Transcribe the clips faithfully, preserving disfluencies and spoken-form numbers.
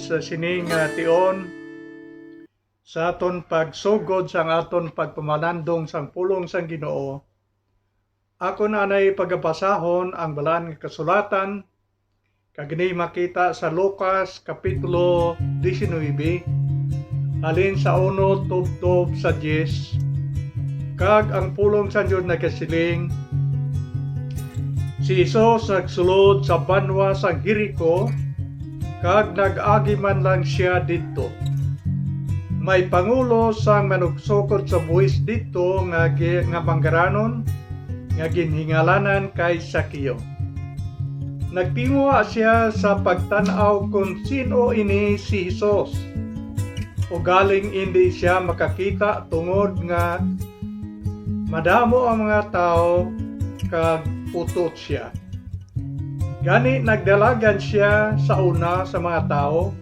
Sa sini nga tion, sa aton pagsugod sang aton pagpamalandong sang pulong sang Ginoo, akon anay pagabasahon ang Balaan nga Kasulatan, kag ini makita sa Lucas Kapitulo diecinuebe, halin sa uno tubtob sa diyes, kag ang pulong sang Dios nagasiling: Si Jesus nagsulod sa banwa sang Jerico, kag nag-agi man lang sia didto. May pangulo sang manugsokod sa buhis didto nga gi-, nga manggaranon, nga ginhingalanan kay Zaqueo. Nagtinguha sia sa pagtan-aw kon sin-o ini si Jesus. Ugaling indi sia makakita tungod nga madamo ang mga tawo kag utot sia. Gani nagdalagan sia sa una sa mga tawo,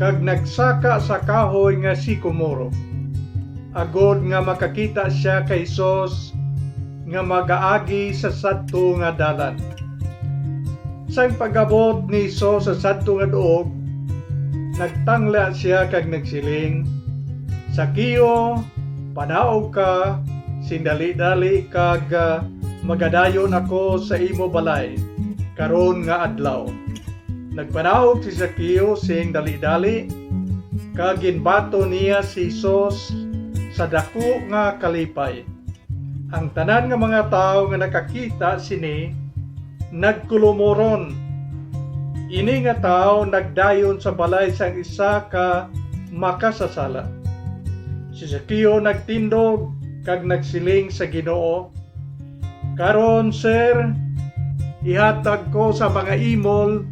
kag nagsaka sa kahoy nga sikomoro, agod nga makakita sia kay Jesus nga magaagi sa sadto nga dalan. Sang pag-abot ni Jesus sa sadto nga duog, nagtangla sia kag nagsiling: "Zaqueo, panaog ka sing dali-dali, kag, ah, magadayon ako sa imo balay karon nga adlaw." Nagpanaog si Zaqueo sing dali-dali, kag ginbaton niya si Jesus sa daku nga kalipay. Ang tanan nga mga tawo nga nakakita sini nagkulumoron. Ini nga tawo nagdayon sa balay sang isa ka makasasala. Si Zaqueo nagtindog kag nagsiling sa Ginoo: "Karon, Sir, ihatag ko sa mga imol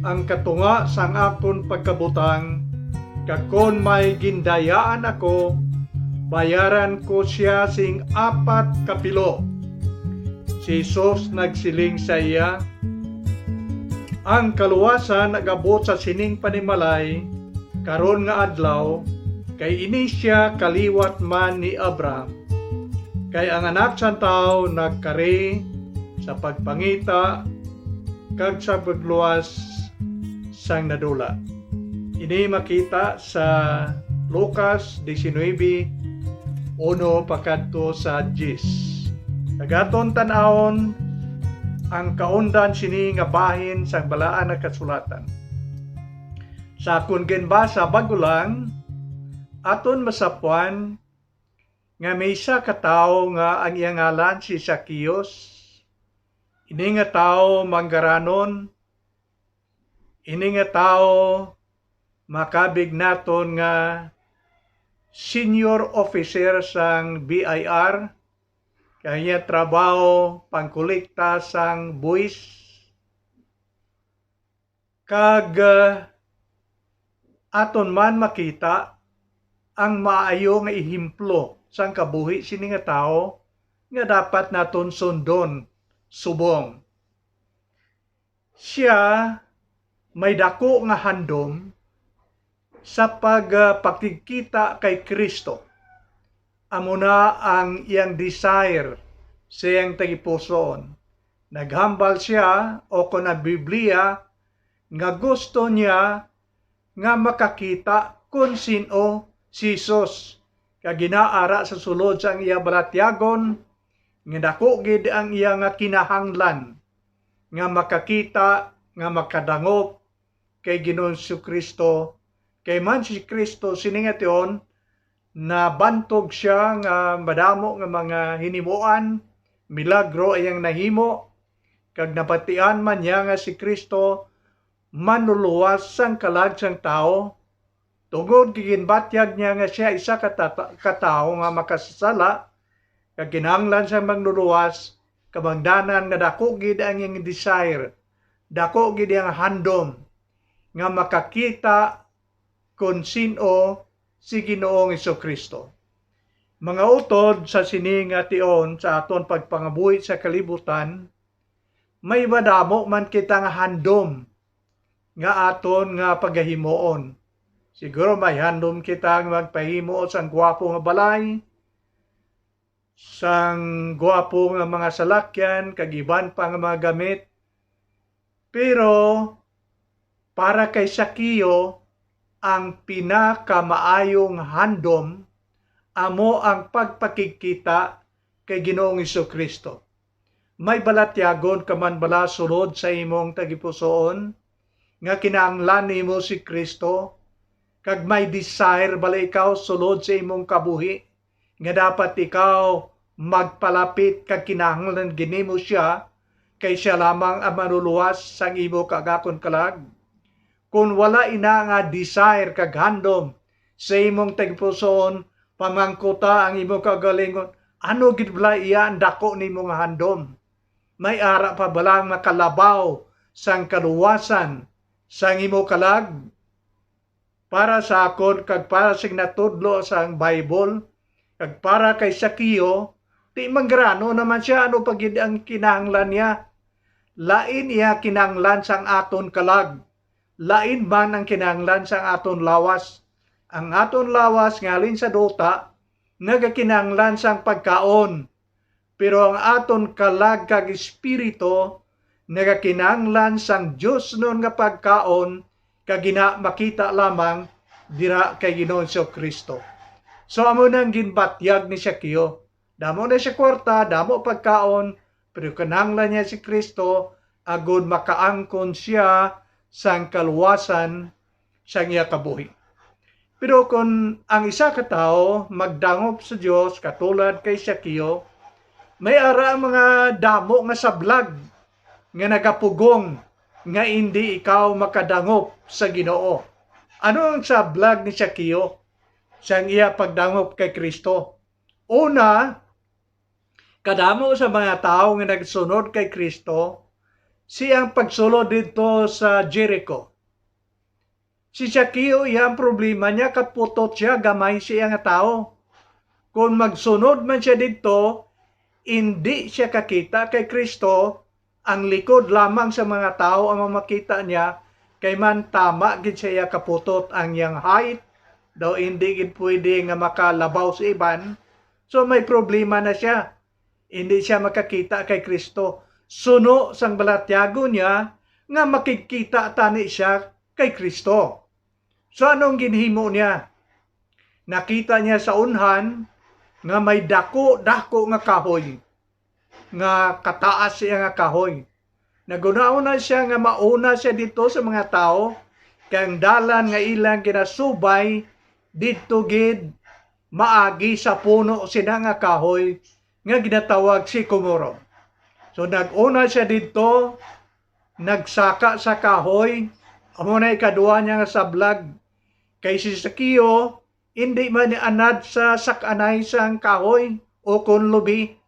ang katunga sang akon pagkabutang, kag kon may gindayaan ako, bayaran ko sia sing apat ka pilo." Si Jesus nagsiling sa iya: "Ang kaluwasan nag-abot sa sining panimalay karon nga adlaw, kay ini sia kaliwat man ni Abraham. Kay ang Anak sang Tawo nagkari sa pagpangita kag sa pagluwas sang nadula." Ini makita sa Lucas diecinuebe, uno pakadto sa diyes. Kag aton tan-awon ang kaundan sini nga bahin sang Balaan nga Kasulatan. Sa akon ginbasa bag-o lang, aton masapwan nga may isa ka tawo nga ang iya ngalan si Zaqueos. Ini nga tawo manggaranon, ini nga tawo makabig naton nga senior officer sang B I R, kay iya trabaho pangkolekta sang buwis. Kag, ah, aton man makita ang maayo nga ehemplo sang kabuhi sini nga tawo nga dapat naton sundon subong. Sia may daku nga handom sa pag, ah, pakigkita kay Cristo. Amo na ang iyang desire sa iyang tagipusoon. Naghambal sia, o kon ang Biblia, nga gusto niya nga makakita kon sin-o si Jesus, kag ginaara sa sulod sang iya balatyagon nga daku gid ang iya nga kinahanglan nga makakita, nga makadangop kay Ginoong Jesu-Cristo, kay man si Cristo sini nga tion, nabantog sia nga madamo nga mga hinimuan, milagro iyang nahimo, kag nabatian man niya nga si Cristo manluluwas sang kalag sang tawo, tungod kay ginbatyag niya nga sia isa ka tata-, ka tawo nga makasasala, kag kinahanglan sang manluluwas, kabangdanan nga daku gid ang iyang desire, daku gid ang handom nga makakita kon sin-o si Ginoong Jesu-Cristo. Mga utod, sa sini nga tion sa aton pagpangabuhi sa kalibutan, may madamo man kita nga handom nga aton nga pagahimuon. Siguro may handom kita nga magpahimo sang gwapo nga balay, sang gwapo nga mga salakyan, kag iban pa nga mga gamit. Pero Para kay Zaqueo, ang pinakamaayong handom amo ang pagpakigkita kay Ginoong Jesu-Cristo. May balatyagon ka man bala sulod sa imong tagipusoon nga kinahanglan nimo si Cristo, kag may desire bala ikaw sulod sa imong kabuhi nga dapat ikaw magpalapit kag kinahanglan gid nimo sia, kay sia lamang ang manuluwas sang imo kag akon kalag? Kon wala ina nga desire kag handom sa imong tagipusoon, pamangkuta ang imong kaugalingon, ano gid bala iya ang dako nimo nga handom? May ara pa bala ang makalabaw sang kaluwasan sang imo kalag? Para sa akon kag para sing natudlo sang Bible, kag para kay Zaqueo, ti mangrano naman sia, ano pa gid ang kinahanglan niya? Lain iya kinahanglan sang aton kalag, lain man ang kinahanglan sang aton lawas. Ang aton lawas nga halin sa duta nagakinahanglan sang pagkaon, pero ang aton kalag kag espiritu nagakinahanglan sang diosnon nga pagkaon, kag ina makita lamang dira kay Ginoong Jesu-Cristo. So, amo nang ginbatyag ni Zaqueo. Damo na siya kwarta, damo pagkaon, pero kinahanglan niya si Cristo agod makaangkon siya sang kaluwasan sang iya kabuhi. Pero kon ang isa ka tawo magdangop sa Dios katulad kay Zaqueo, may ara ang mga damo nga sablag nga nagapugong nga indi ikaw makadangop sa Ginoo. Ano ang sablag ni Zaqueo sang iya pagdangop kay Cristo? Una, kadamo sa mga tawo nga nagsunod kay Cristo, siyang pagsulod didto sa Jericho. Si Zaqueo, iya ang problema niya, kaputot siya, gamay siya nga tawo. Kon magsunod man siya didto, indi siya kakita kay Cristo, ang likod lamang sa mga tawo ang mamakita niya, kay man tama gid sa iya kaputot ang iyang height, daw indi gid pwede nga makalabaw sa iban. So, may problema na siya. Indi siya makakita kay Cristo. Suno sang balatyagon niya nga makigkita tani siya kay Cristo. So, anong ginhimo niya? Nakita niya sa unhan nga may dako-dako nga kahoy nga kataas siya nga kahoy. Naghunahuna siya nga mauna siya didto sa mga tawo, kay ang dalan nga ilang ginasubay didto gid maagi sa puno sina nga kahoy nga ginatawag sikomoro. So, nag-una siya didto, nagsaka sa kahoy, amo na ikaduha niya nga sablag. Kay si Zaqueo, indi man ni anad sa sak-anay sang kahoy o kon lubi.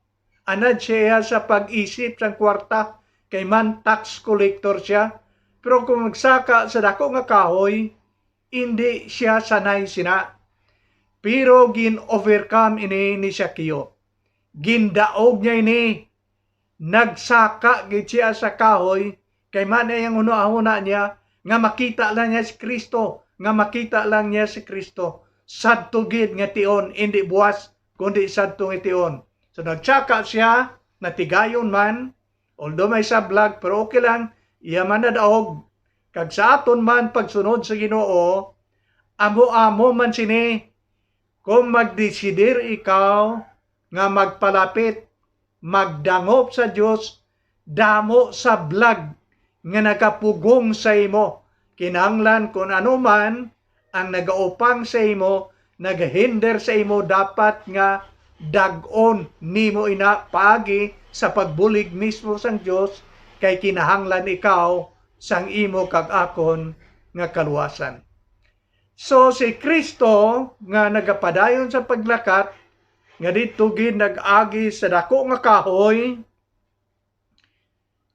Anad siya sa pag-isip sang kwarta, kay man tax collector siya. Pero kung magsaka sa dako nga kahoy, indi siya sanay sina. Pero gin-overcome ini ni Zaqueo. Gindaog niya ini. Nagsaka gid siya sa kahoy, kay man ang hunahuna niya nga makita lang niya si Cristo, nga makita lang niya si Cristo. Sadto gid nga tion, indi buwas, kundi sadto nga tion. So, nagsaka siya, natigayon man, although may sablag, pero okay lang, iya man nadaog. Kag sa aton man pagsunod sa Ginoo, amo-amo man sini, kung magdesidir ikaw nga magpalapit, magdangop sa Dios, damo sablag nga nagapugong sa imo. Kinahanglan kon ano man ang nagaupang sa imo, nagahinder sa imo, dapat nga dag-on nimo ina paagi sa pagbulig mismo sang Dios, kay kinahanglan ikaw sang imo kag akon nga kaluwasan. So, si Cristo nga nagapadayon sa paglakat, nga didto gid nag-agi sa dako nga kahoy,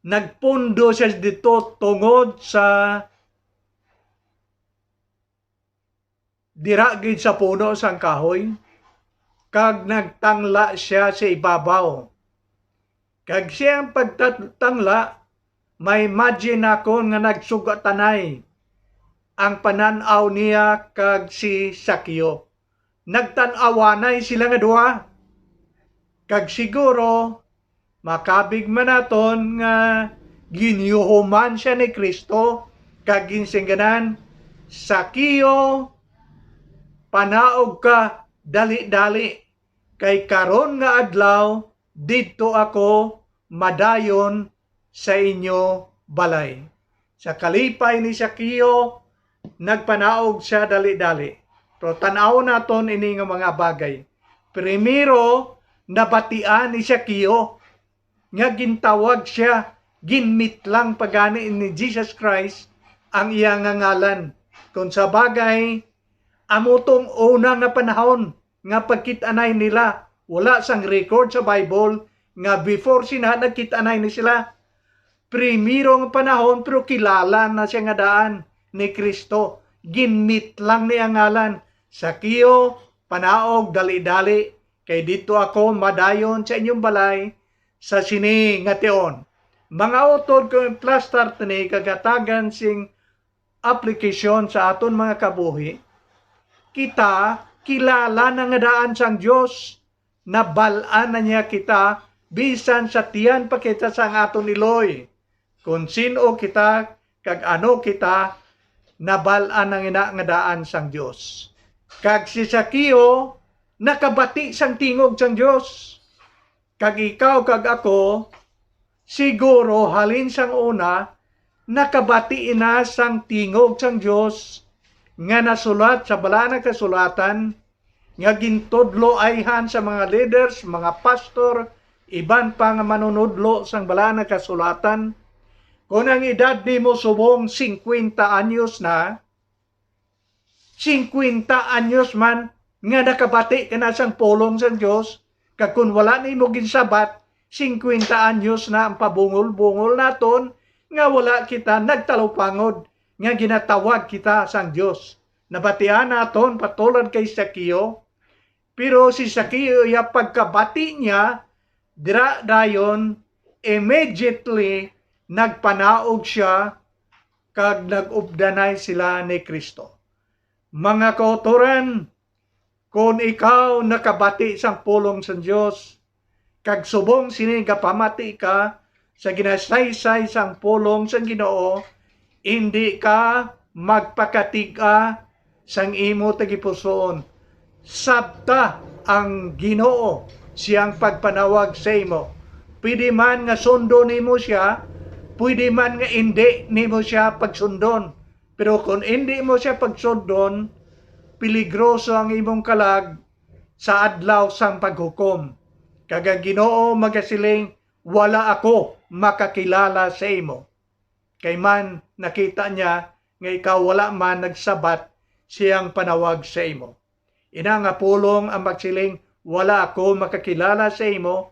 nagpundo siya didto tungod sa dira gid sa puno sang kahoy, kag nagtangla sia sa ibabaw. Kag siyang pagtatangla, ma-imagine nakon nga nagsugatanay ang panan-aw niya kag si Zaqueo. Nagtan-awanay sila nga duha. Kag siguro, makabig man naton nga ginyuhuman sia ni Cristo, kag ginsingganan, "Sakio, panaog ka dali-dali, kay karon nga adlaw didto ako madayon sa inyo balay." Sa kalipay ni Sakio, nagpanaog siya dali-dali. Pero tan-aw naton ini nga mga bagay. Primero, nabatian ni Sakio nga gintawag siya, ginmitlang pa gani ni Jesus Christ ang iya nga ngalan. Kung sa bagay, amo tong una nga panahon nga pagkit-anay nila. Wala sang record sa Bible nga before sina nagkit-anay ni sila. Primero nga panahon, pero kilala na siya nga daan ni Cristo. Ginmitlang ni ang ngalan, "Sakio, panaog dali-dali, kay didto ako madayon sa inyong balay sa sini nga tion." Mga utod, kung i-plaster tini kag hatagan sing aplikasyon sa aton mga kabuhi, kita kilala na nga daan sang Dios. Nabal-an na niya kita bisan sa tiyan pa kita sang aton iloy. Kon sin-o kita kag ano kita, nabal-an na nga, nga daan sang Dios. Kag si Sakio nakabati sang tingog sang Dios. Kag ikaw kag ako, siguro halin sang una, nakabati na sang tingog sang Dios nga nasulat sa Balaan nga Kasulatan, nga gintudlo ayhan sa mga leaders, mga pastor, iban pa nga manunudlo sang Balaan nga Kasulatan. Kon ang edad nimo subong singkwenta anyos na, singkwenta anyos man nga nakabati ka na sang pulong sang Dios, kag kon wala nimo ginsabat, singkwenta anyos na ang pabungol-bungol naton nga wala kita nagtalupangod nga ginatawag kita sang Dios. Nabatian naton patulad kay Sakio, pero si Sakio, iya pagkabati niya, dira dayon, immediately nagpanaog siya kag nag-updanay sila ni Cristo. Mga kautoran, kon ikaw nakabati sang pulong sang Dios, kag subong sini gapamati ka sa ginasaysay sang pulong sang Ginoo, indi ka magpakatig-a sang imo tagipusoon. Sabta ang Ginoo siyang pagpanawag sa imo. Pwede man nga sundon nimo siya, pwede man nga indi nimo siya pagsundon. Pero kon indi mo siya pagsundon, peligroso ang imong kalag sa adlaw sang paghukom. Kag ang Ginoo magasiling, "Wala ako makakilala sa imo." Kay man nakita niya nga ikaw wala man nagsabat siyang panawag sa imo. Ina nga pulong ang magsiling, "Wala ako makakilala sa imo,"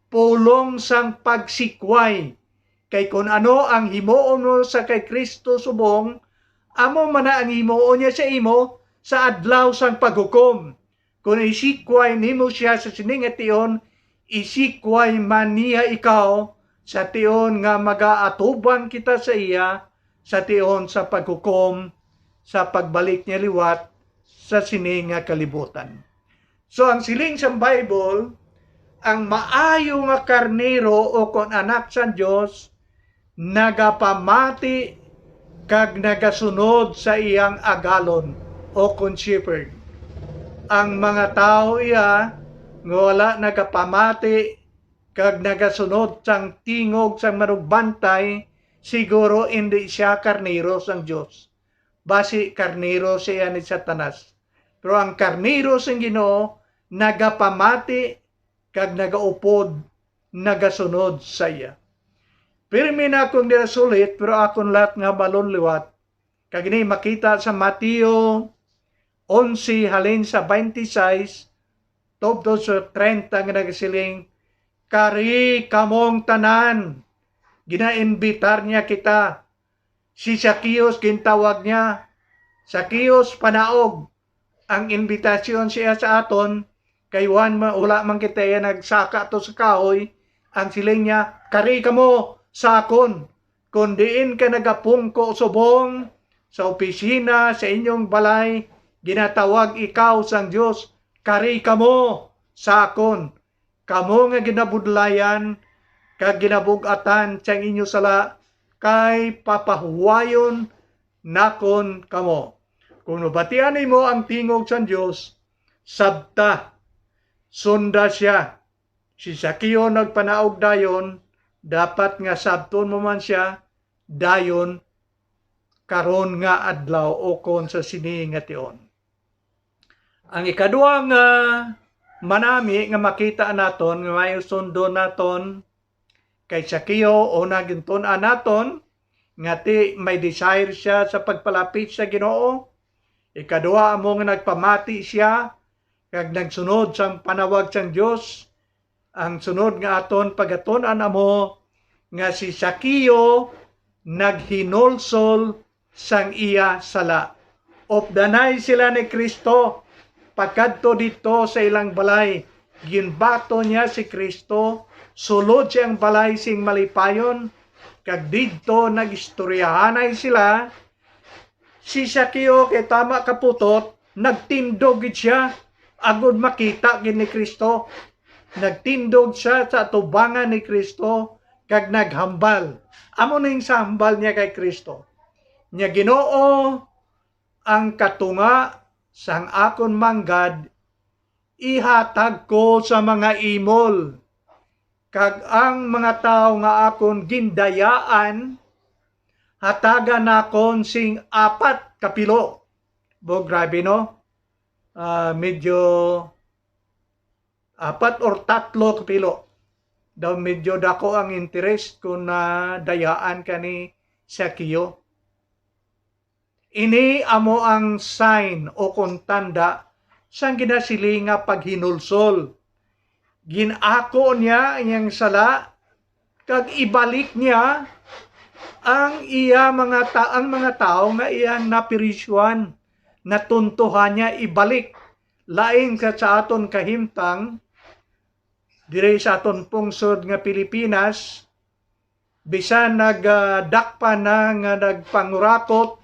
pulong sang pagsikway. Kay kon ano ang himuon mo sa kay Cristo subong, amo man na ang himuon niya sa imo sa adlaw sang paghukom. Kon isikway nimo sia sa sini nga tion, isikway man niya ikaw sa tion nga magaatubang kita sa iya sa tion sa paghukom sa pagbalik niya liwat sa sini nga kalibutan. So, ang siling sang Bible, ang maayo nga karnero o kon anak sang Dios nagapamati kag nagasunod sa iyang agalon o kon shepherd. Ang mga tawo iya nga wala nagapamati kag nagasunod sang tingog sang manugbantay, siguro indi sia karnero sang Dios. Basi karnero siya ni Satanas. Pero ang karnero sang Ginoo nagapamati kag nagaupod, nagasunod sa iya. Pirmi na akong ginasulit, pero akon lahat nga balon liwat. Kag ini makita sa Mateo onse, halin sa twenty-six tubtob sa treinta, nga nagasiling, "Kari kamong tanan." Ginaimbitar niya kita. Si Zacchaeus gintawag niya, "Zacchaeus, panaog." Ang imbitasyon siya sa aton, kay wan ma-, wala man kita iya nagsaka to sa kahoy. Ang siling niya, "Kari kamo sa akon, kon diin ka nagapungko subong sa opisina sa inyong balay, ginatawag ikaw sang Dios, kari kamo sa akon, kamo nga ginabudlayan kag ginabug-atan sang inyo sala, kay papahuwayon nakon kamo. Kung nabatian nimo ang tingog sang Dios, sabta, sunda sia. Si Zaqueo nagpanaog dayon, dapat nga sabton mo man sia dayon karon nga adlaw ukon sa sini nga tion. Ang ikadua nga manami nga makita naton, nga may sundon naton kay Zaqueo, una, gintun-an naton nga ti may desire siya sa pagpalapit sa Ginoo. Ikadua, amo nga nagpamati siya kag nagsunod sang panawag sang Dios. Ang sunod nga aton pagatun-an amo nga si Zaqueo naghinulsol sang iya sala. Updanay sila ni Cristo, pagkadto didto sa ilang balay. Ginbaton niya si Cristo sulod siyang balay sing malipayon, kag didto nagistoryahanay sila. Si Zaqueo, kay tama kaputot, nagtindog gid sia agod makita gid ni Cristo. Nagtindog siya sa atubangan ni Cristo kag naghambal. Amo ning sa hambal niya kay Cristo, niya, "Ginoo, ang katunga sang akon manggad ihatag ko sa mga imol, kag ang mga tawo nga akon gindayaan hatagan nakon sing apat ka pilo." Bo, grabe, no? Ah, medyo apat or tatlo ka pilo. Daw medyo dako ang interest kung nadayaan ka ni Zaqueo. Ini amo ang sign o kon tanda sang ginasiling nga paghinulsol. Gin-ako niya ang iyang sala, kag ibalik niya ang iya mga ta-, ang mga tawo nga iyang napirisyuhan, natuntohan niya ibalik. Lain ka sa aton kahimtang, diri sa aton pungsod nga Pilipinas, bisan nag, ah, dakpan na nga nagpangurakot,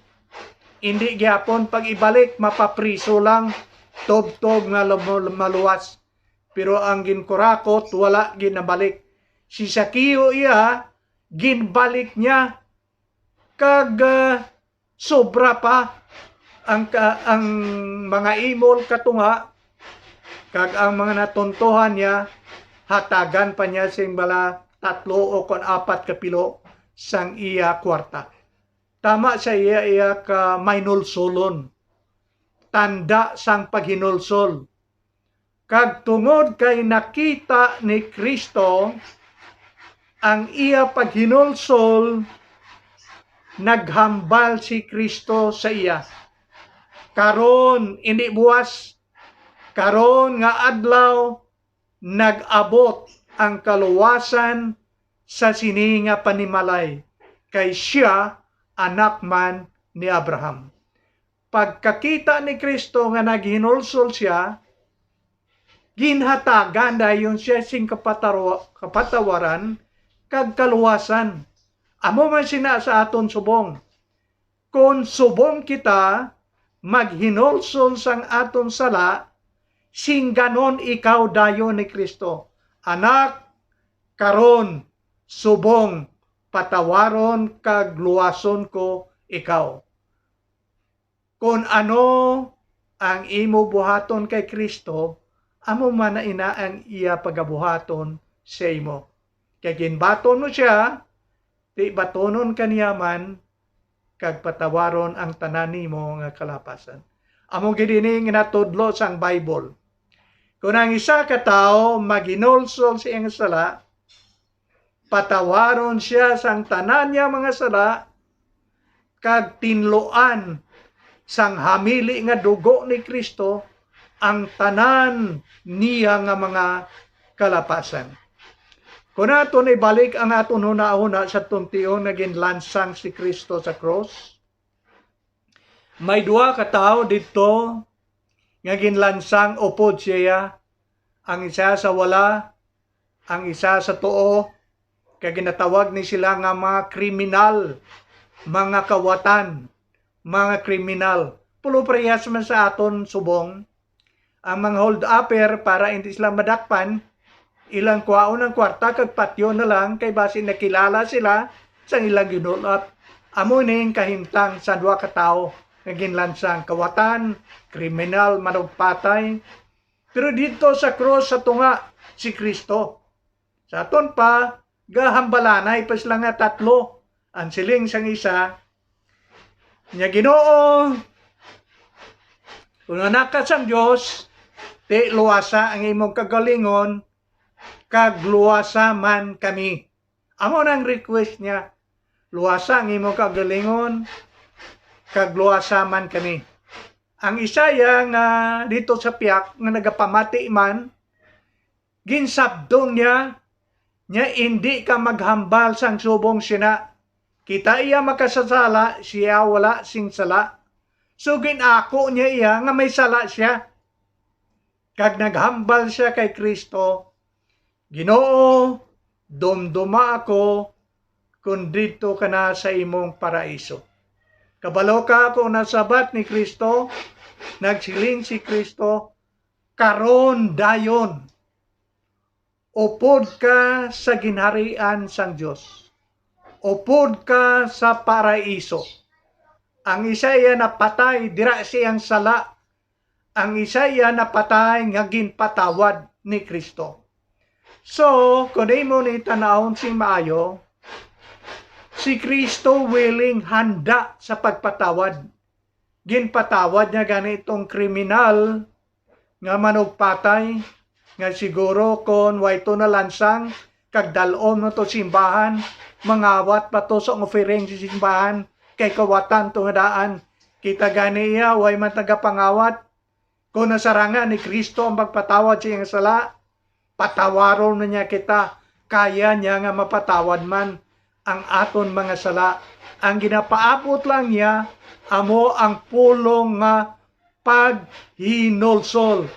indi gyapon pag-ibalik, mapapriso lang, tubtob nga lamo-, maluwas. Pero ang ginkurakot, wala ginabalik. Si Zaqueo iya, ginbalik niya. Kag, ah, sobra pa ang ka-, ang mga imol katunga, kag ang mga natuntohan niya, hatagan pa niya sing bala tatlo o kon apat ka pilo sang iya kwarta. Tama sa iya, iya ka mahinulsolon. Tanda sang paghinulsol. Kag tungod kay nakita ni Cristo ang iya paghinulsol, naghambal si Cristo sa iya, "Karon, indi buwas, karon nga adlaw, nag-abot ang kaluwasan sa sini nga panimalay, kay sia anak man ni Abraham." Pagkakita ni Cristo nga naghinulsol sia, ginhatagan dayon sia sing kapataro-, kapatawaran kag kaluwasan. Amo man sina sa aton subong. Kon subong kita maghinulsol sang aton sala, singganon ikaw dayon ni Cristo, "Anak, karon, subong, patawaron kag luwason ko ikaw." Kon ano ang imo buhaton kay Cristo, amo man na ina ang iya pagabuhaton sa imo. Kay ginbaton mo sia, ti batonon ka niya man, kag patawaron ang tanan nimo nga kalapasan. Amo gid ini nga natudlo sang Bible. Kon ang isa ka tawo maghinulsol sa iyang sala, patawaron sia sang tanan niya mga sala, kag tinluan sang hamili nga dugo ni Cristo ang tanan niya nga mga kalapasan. Kon aton ibalik ang aton hunahuna sa tuntion nga ginlansang si Cristo sa krus, may duha ka tawo didto nga ginlansang upod siya, ang isa sa wala, ang isa sa tuo, kag ginatawag ni sila nga mga kriminal, mga kawatan, mga kriminal. Pulo parehas man sa aton subong, ang mga hold-upper, para hindi sila madakpan, ilang kuhaon ang kwarta kag patyon na lang, kay basi nakilala sila sa ilang gin-hold up. Amo ning kahimtang sa duha ka tawo nga ginlansang, kawatan, kriminal, manugpatay. Pero didto sa krus sa tunga, si Kristo. Sa aton pa, gahambalanay pa sila nga tatlo. Ang siling sang isa, niya, "Ginoo, kung anak ka sang Dios, ti luwasa ang imong kagalingon, kag luwasa man kami." Amo nang request niya, "Luwasa ang imong kagalingon, kag luwasa man kami." Ang Isaiah nga dito sa piyak nga nagapamati man, ginsabdong niya, niya, "Indi ka maghambal sang subong sina. Kita iya makasasala, siya wala sing sala. So gin-ako niya iya nga may sala siya." Kag naghambal siya kay Kristo, "Ginoo, dumduma ako kon didto ka na sa imong paraiso." Kabalo ka kon nasabat ni Kristo, nagsiling si Kristo, "Karon dayon, upod ka sa ginharian sang Dios. Upod ka sa paraiso." Ang Isaiah napatay dira sa iyang sala. Ang Isaiah napatay nga ginpatawad ni Kristo. So, kung imo ni tan-awon sing maayo, si Kristo willing, handa sa pagpatawad. Ginpatawad niya gani itong kriminal nga manugpatay, nga siguro kon way to nalansang kag dal-on mo to simbahan, mangawat pa to sa offering sa simbahan, kay kawatan to nga daan. Kita gani iya, way man tagapangawat. Kon nasarangan ni Kristo ang pagpatawad sa iyang sala, patawaron na niya kita. Kaya niya nga mapatawad man ang aton mga sala. Ang ginapaabot lang niya amo ang pulong nga paghinulsol.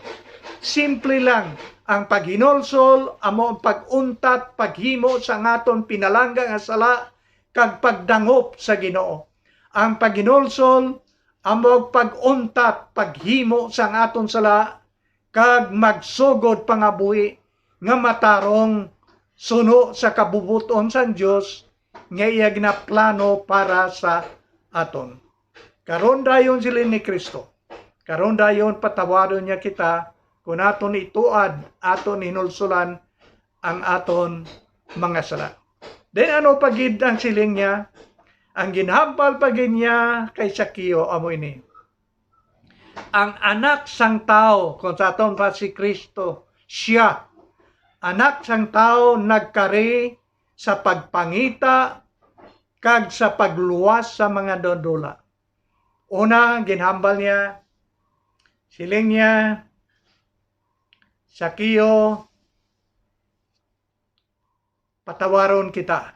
Simple lang. Ang paghinulsol amo ang pag-untat, paghimo sa aton pinalangga nga sala, kag pagdangop sa Ginoo. Ang paghinulsol amo ang pag-untat, paghimo sang aton sala, kag magsugod pangabuhi nga matarong suno sa kabubot-on sang Dios nga iya ginaplano para sa aton. Karon dayon, siling ni Kristo, karon dayon patawaron niya kita kon aton ituad, aton hinulsulan ang aton mga sala. Then ano pa gid ang siling niya? Ang ginhambal pa gid niya kay Sakeo amo ini, ang Anak sang Tawo, kung sa aton pa si Kristo, siya, Anak sang Tawo, nagkari sa pagpangita kag sa pagluwas sa mga nadula. Una, ginhambal niya, siling niya, "Sakeo, patawaron kita."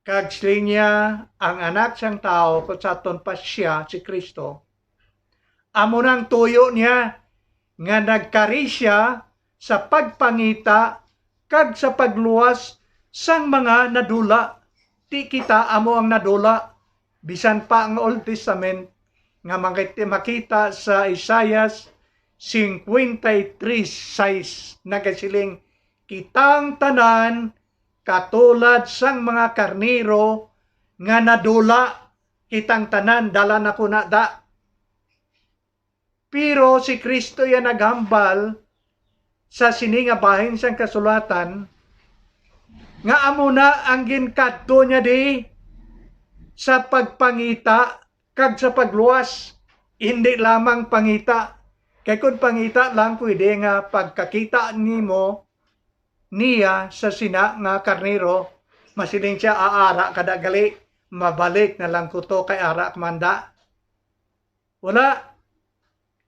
Kag siling niya, ang Anak sang Tawo, kung sa aton pa siya, si Kristo, amo nang tuyo niya nga nagkari siya sa pagpangita kag sa pagluwas sang mga nadula. Ti kita amo ang nadula. Bisan pa ang Old Testament nga makit-, makita sa Isaias fifty-three six, nagasiling, "Kitang tanan katulad sang mga karnero nga nadula, kitang tanan dala na ko na da." Pero si Kristo iya naghambal sa sini nga bahin sang kasulatan, nga amo na ang ginkadto niya di sa pagpangita kag sa pagluwas. Hindi lamang pangita, kay kun pangita lang, pwede nga pagkakita nimo niya sa sina nga karnero, masiling siya, "Aara ka da gali, mabalik na lang ko to kay ara ka man da." Wala.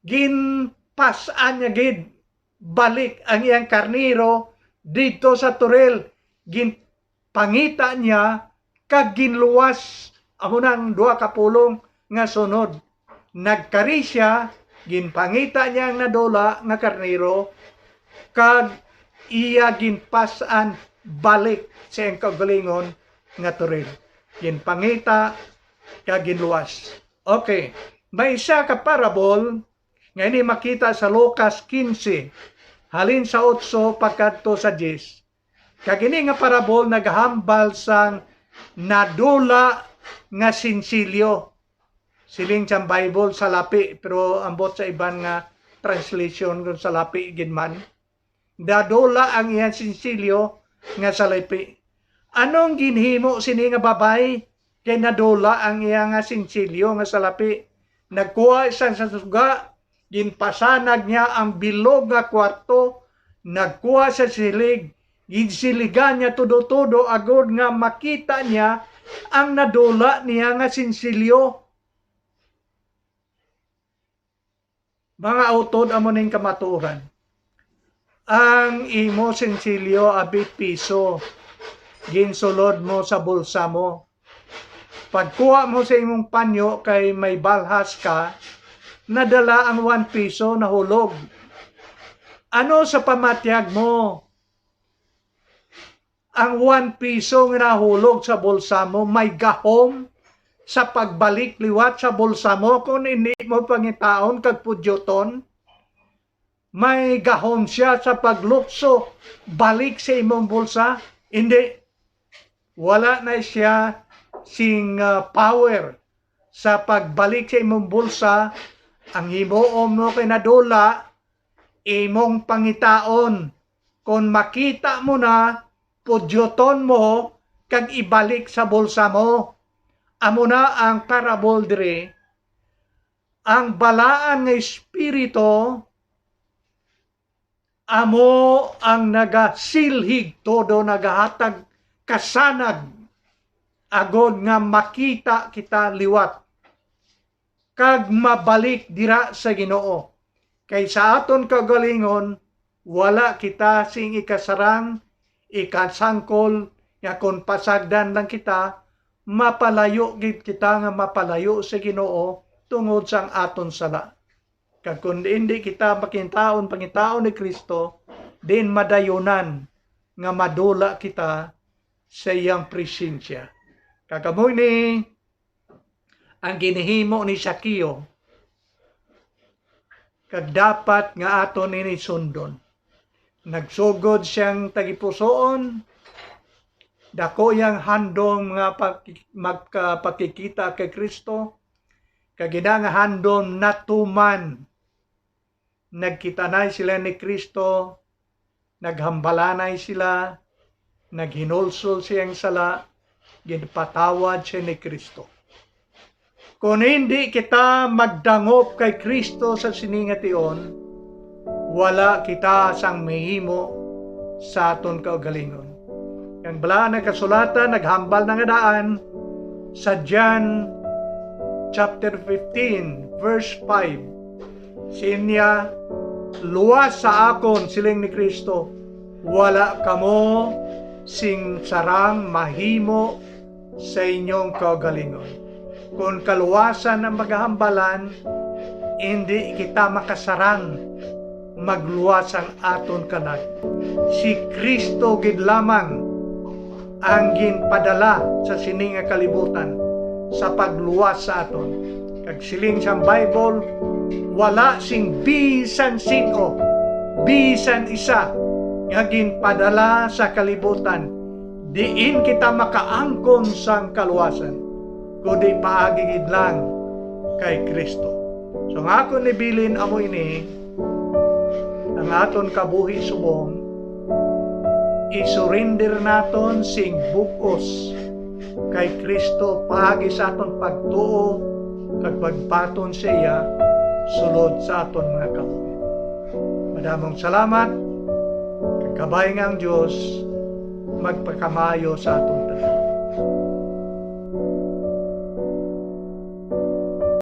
Ginpas-an niya gid balik ang iyang karnero didto sa turil. Ginpangita niya kag ginluwas. Amo na ang duha ka pulong nga sunod. Nagkari sia, ginpangita niya ang nadula nga karnero, kag iya ginpas-an balik sa iyang kaugalingon nga turil. Ginpangita kag ginluwas. Okay, may isa ka parable nga ini makita sa Lucas quince, halin sa otso pagkadto sa diyes. Kag ini nga parable nagahambal sang Nadula nga sinsilyo. Siling sang Bible, salapi, pero ambot sa iban nga translation, kung salapi gid man. Nadula ang iyang sinsilyo nga salapi. Anong ginhimo sini nga babayi? Kay nadula ang iya nga sinsilyo nga salapi. Nagkuha siya sa suga, ginpasanag niya ang bilog nga kwarto, nagkuha sa silig, ginsiligan niya tudo-tudo agod nga makita niya ang nadula niya nga sinsilyo. Mga utod, amo ning kamatuoran. Ang imo sinsilyo abi piso, ginsulod mo sa bulsa mo. Pagkuha mo sa imong panyo kay may balhas ka, nadala ang one piso, nahulog. Ano sa pamatyag mo? Ang one piso nga nahulog sa bulsa mo may gahom sa pagbalik liwat sa bulsa mo kon hindi mo pangitaon kag pudyoton? May gahom siya sa paglukso balik sa imong bulsa? Hindi. Wala na siya sing, ah, power sa pagbalik sa imong bulsa. Ang himuon mo kay nadula, imong pangitaon. Kon makita mo na, pudyoton mo kag ibalik sa bulsa mo. Amo na ang parable diri. Ang balaan nga espiritu amo ang nagasilhig todo, nagahatag kasanag, agod nga makita kita liwat kag mabalik dira sa Ginoo. Kay sa aton kaugalingon, wala kita sing ikasarang, ikasangkol, nga kon pasagdan lang kita, mapalayo gid kita nga mapalayo sa Ginoo tungod sang aton sala. Kag kon hindi kita makintaon, pangitaon ni Kristo, din madayunan nga madula kita sa iyang presensya. Kag amo ini ang ginhimo ni Sakeo, kag dapat nga aton ini sundon. Nagsugod siyang tagipusoon, dako iyang handom nga paki-, magkapakikita kay Kristo, kag ina nga handom natuman. Nagkitanay sila ni Kristo, naghambalanay sila, naghinulsol siyang sala, ginpatawad siya ni Kristo. Kon hindi kita magdangop kay Kristo sa sini nga tion, wala kita sang mahimo sa aton kaugalingon. Ang Balaan nga Kasulatan naghambal na nga daan sa John chapter fifteen, verse five. Siling niya, "Luwas sa akon," siling ni Kristo, "wala kamo sing sarang mahimo sa inyong kaugalingon." Kon kaluwasan ang magahambalan, hindi kita makasarang magluwas ang aton kalag. Si Kristo gid lamang ang ginpadala sa sini nga kalibutan sa pagluwas sa aton. Kag siling sang Bible, wala sing bisan sin-o, bisan isa nga ginpadala sa kalibutan diin kita makaangkon sang kaluwasan, kundi paagi gid lang kay Kristo. So, ang akon ibilin amo ini, ang aton kabuhi subong, i-surrender naton sing bug-os kay Kristo paagi sa aton pagtuo kag pagbaton sa iya sulod sa aton mga kabuhi. Madamong salamat, kag kabay nga ang Dios magpakamaayo sa aton tanan.